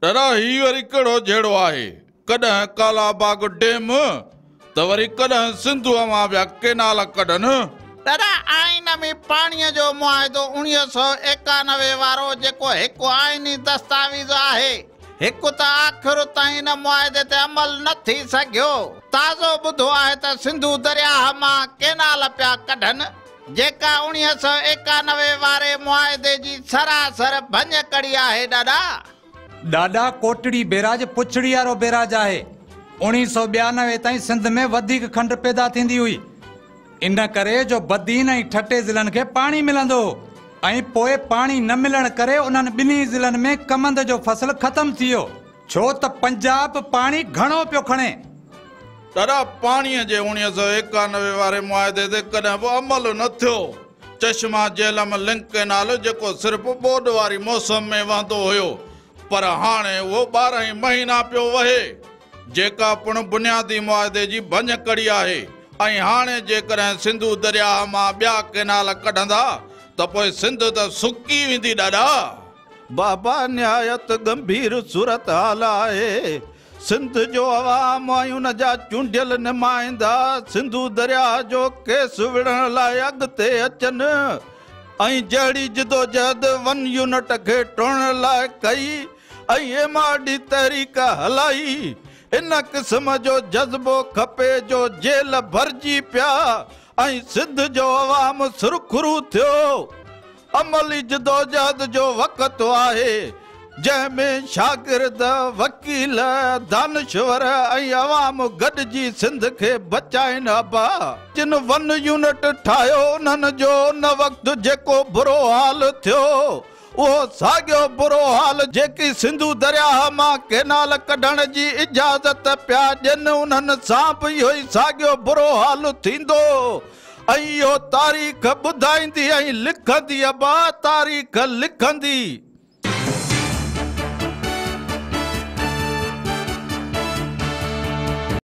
ڏاڏا، هي وري ڪهڙو جهيڙو آهي؟ ڪڏهن ڪالا باغ ڊيم ته وري ڪڏهن سنڌوء مان پيا ڪينال ڪڍن. ڏاڏا، آئين ۾ پاڻيء جو معاهدو 1991 وارو جيڪو هڪ آئيني دستاويز آهي، هڪ ته آخر تائين ان معاهدي تي عمل نه ٿي سگهيو. تازو ٻڌو آهي ته سنڌو درياهه مان ڪينال پيا ڪڍن، جيڪا 1991 واري معاهدي جي سراسر ڀڃڪڙي آهي ڏاڏا. ڏاڏا، ڪوٽڙي بيراج پڇڙي وارو بيراج آهي. 1992 تائين سنڌ ۾ وڌيڪ کنڊ پيدا ٿيندي هئي، ان ڪري جو بدين ۽ ٺٽي ضلعن کي پاڻي ملندو هو ۽ پوء پاڻي نه ملڻ ڪري انهن ٻنهي ضلعن ۾ ڪمند جو فصل ختم ٿي ويو، ڇو ته پنجاب پاڻي گهڻو پيو کڻي. ڏاڏا، پاڻيء جي 1991 واري معاهدي تي ڪڏهن به عمل نه ٿيو. چشما جهلم لنڪ ڪئنال جيڪو صرف ٻوڏ واري موسم ۾ وهندو هيو، پر هاڻي اهو 12 ئي مهينا پيو وهي، جيڪا پڻ بنيادي معاهدي جي ڀڃڪڙي آهي. ۽ هاڻي جيڪڏهن سنڌو درياهه مان ٻيا ڪئنال ڪڍندا ته پوء سنڌ ته سڪي ويندي ڏاڏا. بابا، نهايت ڳنڀير صورتحال آهي. سنڌ جو عوام ۽ ان جا چونڊيل نمائندا سنڌو درياهه جو ڪيس وڙهڻ لاء اڳتي اچن ۽ جهڙي جدوجهد ون يونٽ کي ٽوڙڻ لاء ڪئي ۽ ايم آر ڊي تحريڪ هلائي، ان قسم جو جذبو کپي جو جيل ڀرجي پيا ۽ سنڌ جو عوام سرخرو ٿيو. عملي جدوجهد جو وقت آهي، جنهن ۾ شاگرد، وڪيل، دانشور ۽ عوام گڏجي سنڌ کي بچائين. ابا، جن ون يونٽ ٺاهيو انهن جو ان وقت جيڪو برو حال ٿيو، اهو ساڳيو برو حال جيڪي سنڌو درياهه مان ڪينال ڪڍڻ جي اجازت پيا ڏين، انهن سان به اهو ئي ساڳيو برو حال ٿيندو ۽ اهو تاريخ ٻڌائيندي ۽ لکندي. ابا، تاريخ لکندي.